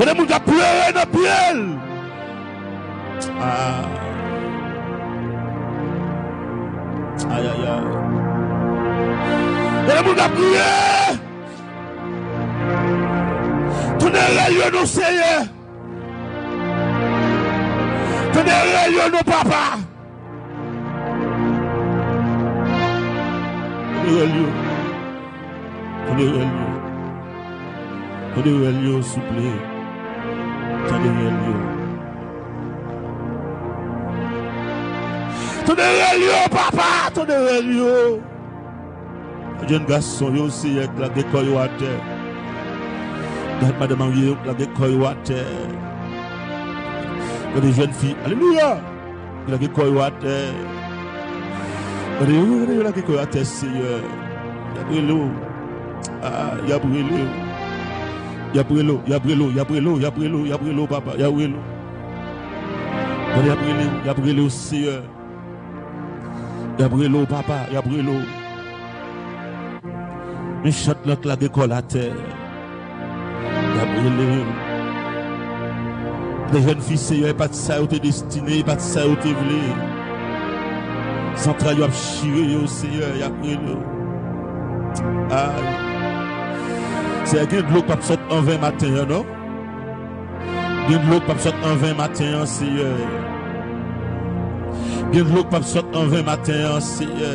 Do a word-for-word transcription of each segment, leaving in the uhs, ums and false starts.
Gen de moun k ap plere nan pye l. Ah. Ay, ay, ay. Gen de moun k ap kriye. Tande rèl yo non, Seyè. Tande rèl yo non, Papa. Tande rèl yo. Tande rèl yo. Tande rèl yo, souple. Tande rèl yo. Tande rèl yo, Papa. Tande rèl yo. Jèn gason yo, Seyè, k lage kò yo atè. Gad madanm marye yo k lage kò yo atè. Gade jèn fi, alelouya, k lage kò yo atè. Gade yo, gade yo lage kò yo atè, Seyè. Y ap rele w. Ah, y ap rele w. Y ap rele w, y ap rele w, y ap rele w, y ap rele w, y ap rele w, papa, y ap rele w. Gade, y ap rele w, y ap rele w, Seyè. Y ap rele w, papa, y ap rele w. Men chant lan k lage kò l atè. Y ap rele w. De jèn fi, Seyè, e pa t sa yo te destine, e pa t sa yo te vle. Zantray yo ap chire yo, Seyè, y ap rele w. Ay. Seyè, gen dlo k p ap sot an ven maten an, non? Gen dlo k p ap sot an ven maten an, Seyè. Gen dlo k p ap sot an ven maten an, Seyè.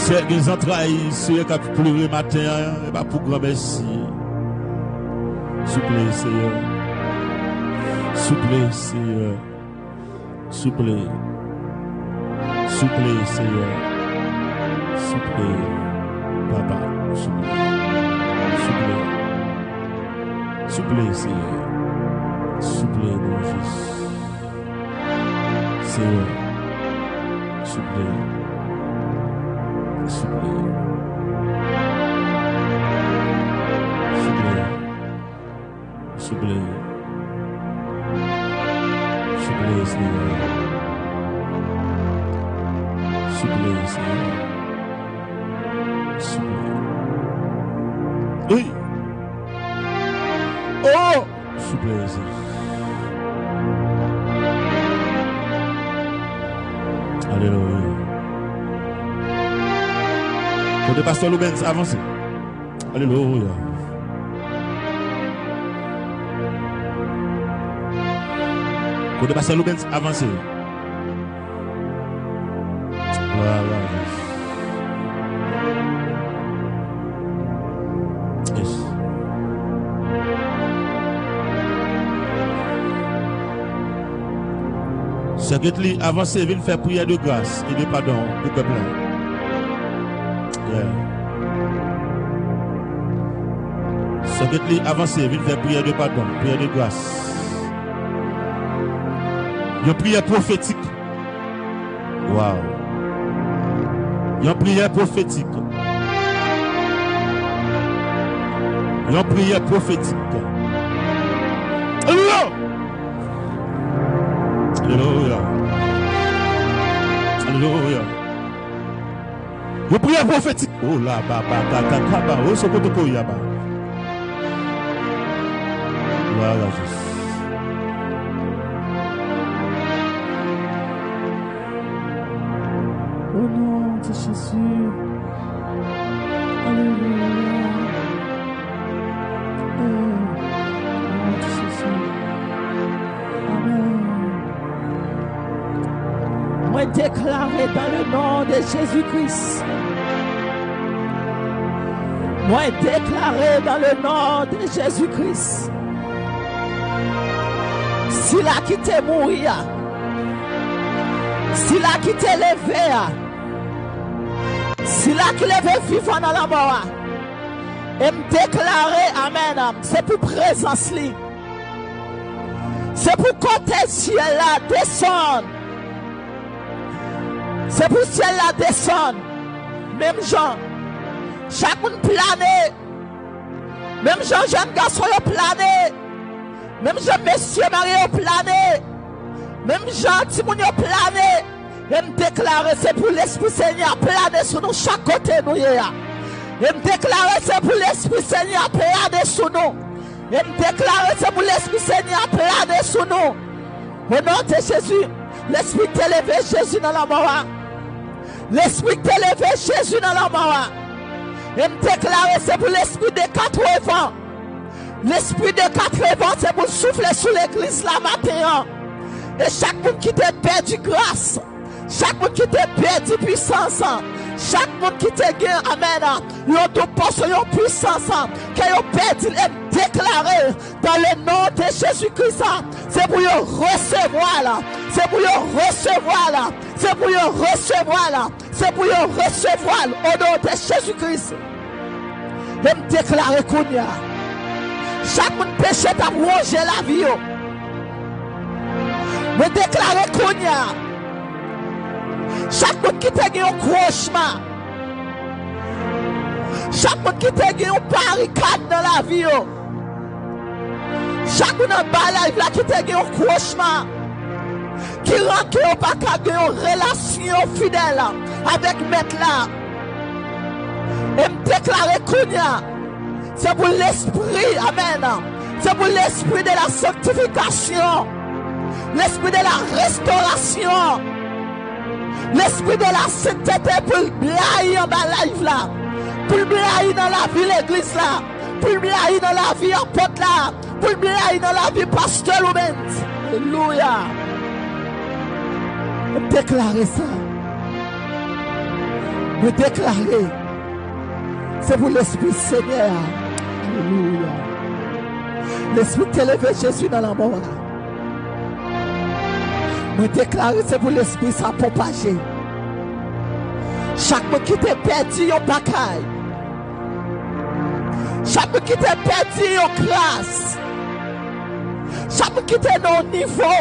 Seyè, gen zantray, Seyè, k ap plere maten an, e pa pou granmèsi. Souple, Seyè. Souple, Seyè. Souple. Souple, Seyè. Souple, Papa. Souple. Souple. Souple, Seyè. Souple, Bondye. Seyè. Souple. Souple. Souple. Souple. Souple, Seyè. Souple, Seyè. Souple. Wi. Oh! Souple, Jezi. Alelouya. Kote pastè Loubens, avanse. Alelouya. Kote pastè Loubens, avanse. Glwa a Jezi. Yes. Sè Ketly, avanse, vin fè priyè de gras e de padon pou pèp la. Yeah. Sè Ketly, avanse, vin fè priyè de padon, priyè de gras. Yon priyè pwofetik. Wow. Yon priyè pwofetik. Yon priyè pwofetik. Alelouya. Alelouya. Alelouya. Yon priyè pwofetik. Oh la, ba, ba, ka, ka, ka, ba, oh, so kote ko ya, ba. Glwa a Jezi. Au nom de Jésus. Alelouya. Eh, au nom de Jésus. Amen. Mwen deklare dans le nom de Jésus-Christ. Mwen deklare dans le nom de Jésus-Christ. Sila ki te mouri a, sila ki te leve a, sila ki leve vivan nan lanmò a, e m deklare, amèn, se pou prezans li. Se pou kote syèl la desann. Se pou syèl la desann. Menm jan chak moun plane, menm jan jèn gason yo plane, menm jan mesye marye yo plane, menm jan timoun yo plane, e m deklare se pou Lespri Senyè a plane sou nou chak kote nou ye a. E m deklare se pou Lespri Senyè a plane sou nou. E m deklare se pou Lespri Senyè a plane sou nou. O non de Jezi, Lespri k te leve Jezi nan lanmò a. Lespri k te leve Jezi nan lanmò a. E m deklare se pou Lespri de katrevan. Lespri de katrevan se pou l soufle sou legliz la maten an. E chak moun ki te pèdi gras, chak moun ki te pèdi pwisans, chak moun ki te gen, amèn, yon doub sou yon pwisans, ke yo pèdi l, e m deklare, dans le nom de Jésus-Christ, se pou yo resevwa l, se pou yo resevwa l, se pou yo resevwa l, se pou yo resevwa l, o non de Jezi Kris. E m deklare kounye a, chak moun peche t ap wonje lavi yo, mwen deklare kounye a, chak moun ki te gen yon kwochma, chak moun ki te gen yon barikad nan lavi yo, chak moun anba live la ki te gen yon kwochma, ki rann ke yo pa ka gen yon relasyon fidèl avèk Mèt la, e m deklare kounye a, se pou Lespri, amèn, se pou Lespri de la sanctification, Lespri de la restauration, Lespri de la sainteté pou l blayi anba live la, pou l blayi nan lavi legliz la, pou l blayi nan lavi apot la, pou l blayi nan lavi pastè Loubens. Alelouya. Mwen deklare sa. Mwen deklare se pou Lespri Senyè a. Alelouya. Lespri k te leve Jezi nan lanmò a. Mwen deklare se pou Lespri sa pwopaje. Chak moun ki te pèdi yon bagay, chak moun ki te pèdi yon gras, chak moun ki te nan yon nivo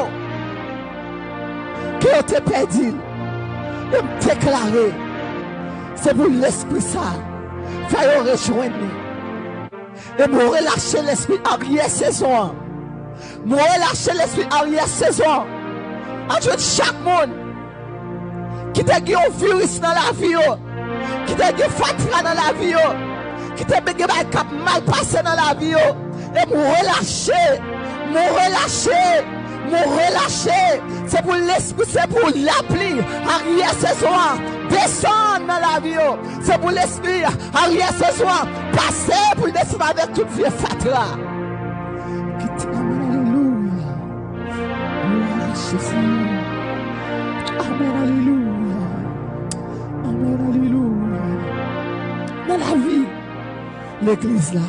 ke yo te pèdi l, e m deklare se pou Lespri sa fè yo rejwenn li. E m relache lespri aryè sezon an. M relache lespri aryè sezon an. Antre chak moun ki te gen yon viris nan lavi yo, ki te gen fatra nan lavi yo, ki te gen bagay k ap mal pase nan lavi yo. E m relache, m relache, m relache. Se pou Lespri, se pou lapli aryè sezon an desann nan lavi yo. Se pou Lespri aryè sezon an pase pou l desann avèk tout vye fatra. Kite, amèn, alelouya. Glwa a Jezi. Amèn, alelouya. Amèn, alelouya. Nan lavi legliz la,